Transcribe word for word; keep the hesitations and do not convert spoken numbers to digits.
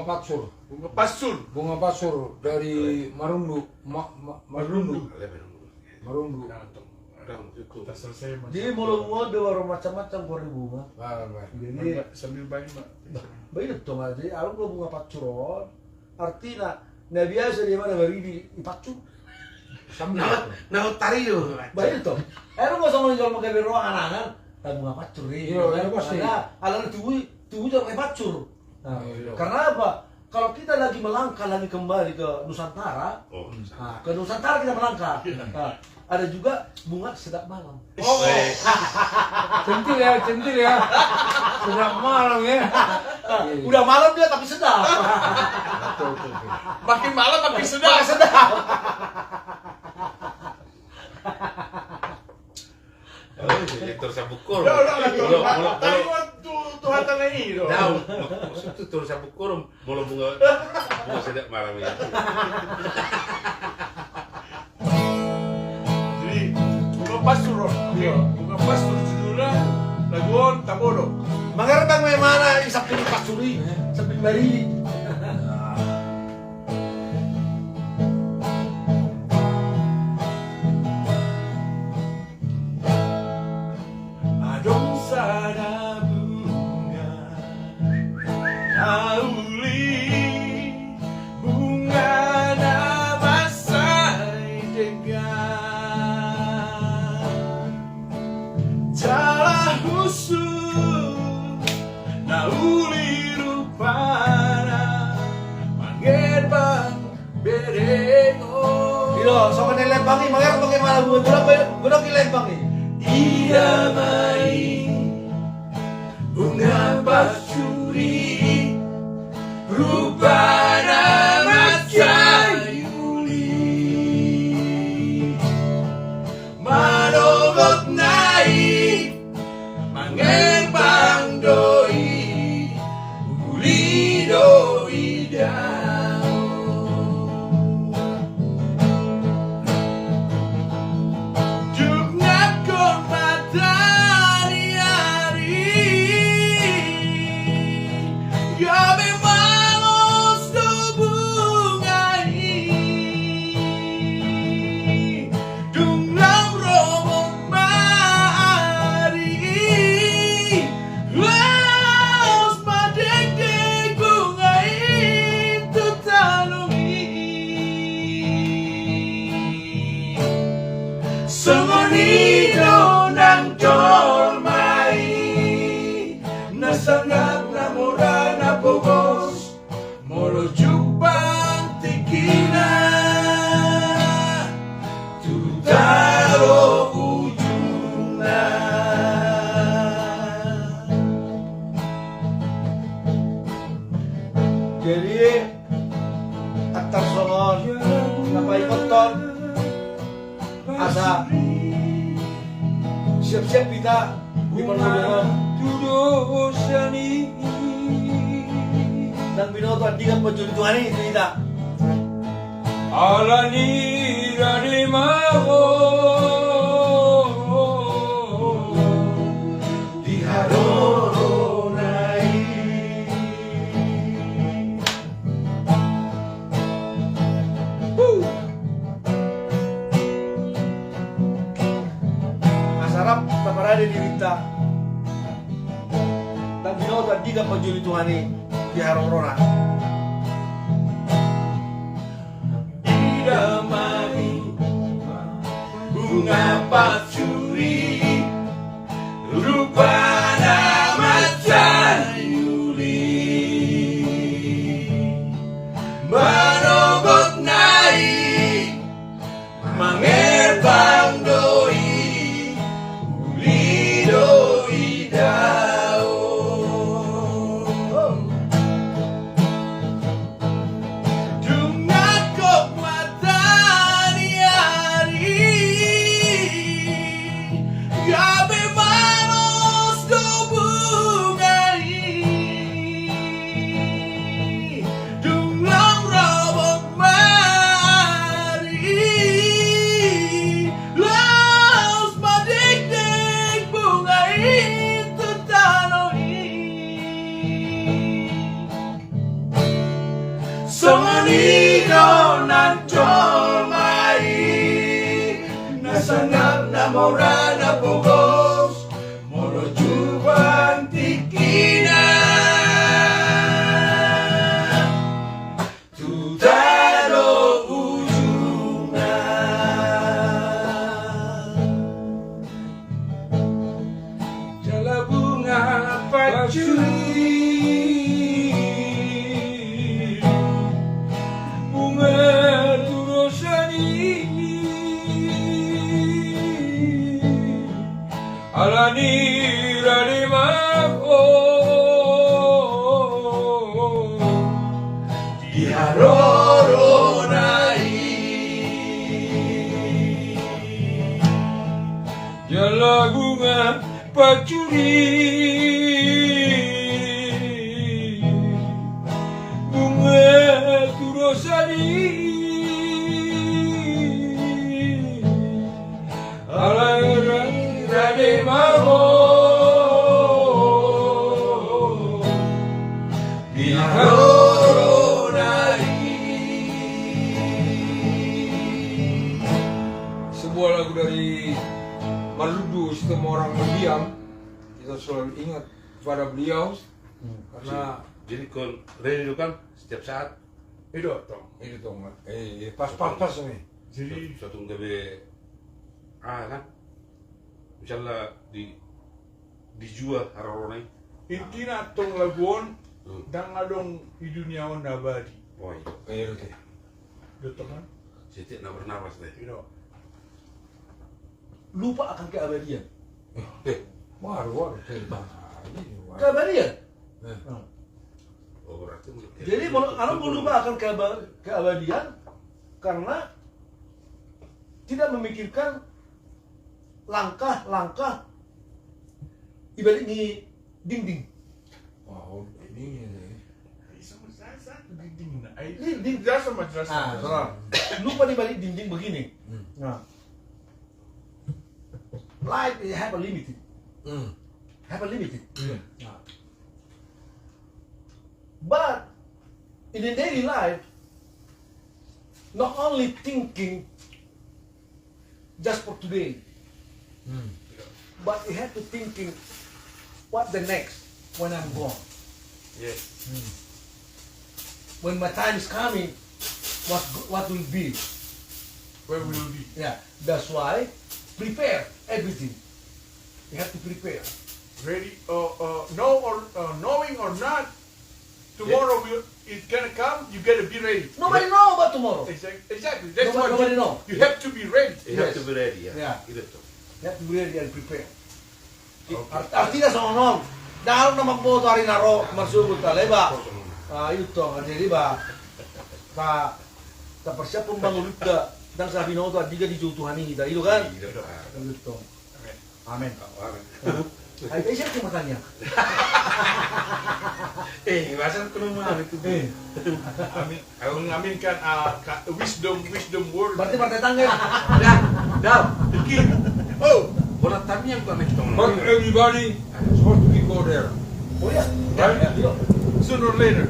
Pansur. Bunga pansur. Bunga pansur dari Marundu, ma, ma, Marundu. Marundu. Marundu. Jadi molo bunga on do baru macam-macam warna bunga. Jadi sambil bayi mak. Bayi do tong aja. Alum do bunga pansur on. Artina na biasa dia mana baridi i pansur. Sambil na otario. Bayi do tong. Alum do songon jolma gabe roha angan-angan. Bunga pansur i. Iya, pasti. Alana tubuh tubuh jolma pansur. Nah, karena apa? Kalau kita lagi melangkah lagi kembali ke Nusantara, nah, ke Nusantara kita melangkah. Nah, ada juga bunga sedap malam. Oh. Centil ya, centil ya. Sedap malam ya. Udah malam dia tapi sedap. Betul, betul, betul. Makin malam makin sedap. Makin sedap. Tor sabukor. Tadi waktu Tuhan tanya ini dong. Maksud tu tor sabukor, molo bunga, bunga sedap malam ini. Jadi bunga pansur, oke. Bunga pansur judulna, lagu on tabodo. Mangerbang memana i samping pansur i, samping baridi. Adong sada bunga na uli, bunga na mansai denggan. Jala husu na uli rupana mangerbang berengon. Ilo, songon i lembang i, mangerbang i malam buat bulan, godang i lembang i. Ida ma i bunga pansur i, rupana mansai uli. Manogotna i mangerbang do i, uli do i dao. Dung nangkok mataniari, gabe malos do bunga i. Dung lam robot ma ari i, laos ma dengdeng bunga i tu tanum i. Songon i do nang jolma i, na sangap, na mora, na pogos. Molo jumpang tingkina, tu tano ujungna. Jadi antar songon na paingothon. Asa siap-siap hita di parmingguan on. Ndang binoto andigan panjou ni Tuhan i tu hita. Alani rade ma ho di harorona i. Asa rap taparade dirinta. Ndang binoto andigan panjou ni Tuhan i di harorona. Ida ma i bunga pansur i, rupana mansai uli. Manogotna i mangerbang do i, uli do i dao. Dung nangkok mataniari, Ligo na jolma i, na sangap na mora na pogos, molo jumpang tingkina tu tano ujungna. Jala bunga pansuri, bunga tudosan i, alani rade ma ho di harorona i. Jala bunga pansuri, bunga tudosan i, alani rade ma ho di harorona i. Sebuah lagu dari Marludus, Semua Orang Mendiam. Kita selalu ingat kepada beliau. Hmm. Karena jadi, jadi kau ready tu kan setiap saat. Ido tong. Ido tong. Eh, eh, pas, pas, pas ni. Jadi so tung gabe, ah, kan? Misalna di, dijua harorona i. Intina tong lagu on, hmm, ndang adong di dunia on na abadi. Oh, iya. Iya, oke. Ido tong kan? Setiap na bernapas deh. Ido. Lupa akan keabadian. Eh, waduh, waduh, eh, bah, ini, waduh. Keabadian. Eh. Hmm. Oh, berarti menurut dia. Jadi, molo, kalau mau lupa akan keaba-, keabadian, karena tidak memikirkan langkah-langkah di balik ni dinding. Wow, ini, ini. Dinding, nah, ai, dinding. Jelas sama, jelas. Ah, salah. Lupa di balik dinding begini. Hmm. Nah. Life is have a limited. Hmm. Have a limited. Hmm. Nah. But in the daily life, not only thinking just for today. Hmm. But you have to thinking what the next when I'm gone. Yes. Hmm. When my time is coming, what, what will be? Where will be? Yeah, that's why prepare everything. You have to prepare. Ready, uh, uh, know or, uh, knowing or not, tomorrow will, it's gonna come, you gotta be ready. Nobody know about tomorrow. Exact-, exactly. That's why you, nobody know. You have to be ready. You have to be ready, ya. Yeah. Gitu tuh. You have to be ready and prepare. Oke. Art-, artina songon on. Ndang adong na mamboto ari na ro, marsogot, alai ba. Ah, ido tong, jadi ba. Ta, taparsiaphon ma ngolunta, ndang sai binoto, andigan dijou Tuhan i hita, ido kan? Ido tong. Ido tong. Amin. Amin. Amin. Ai, ai, siapa yang bertanya? Eh, bahasa kuno mah itu. Eh. Amin. Aku ngamin kan, ah, ka-, wisdom, wisdom word. Berarti partai tangga. Dah, dah. Oke. Oh, bola tamiang gua main tong. But everybody supposed to be go there. Oh, iya. Right? Iya. Sooner or later.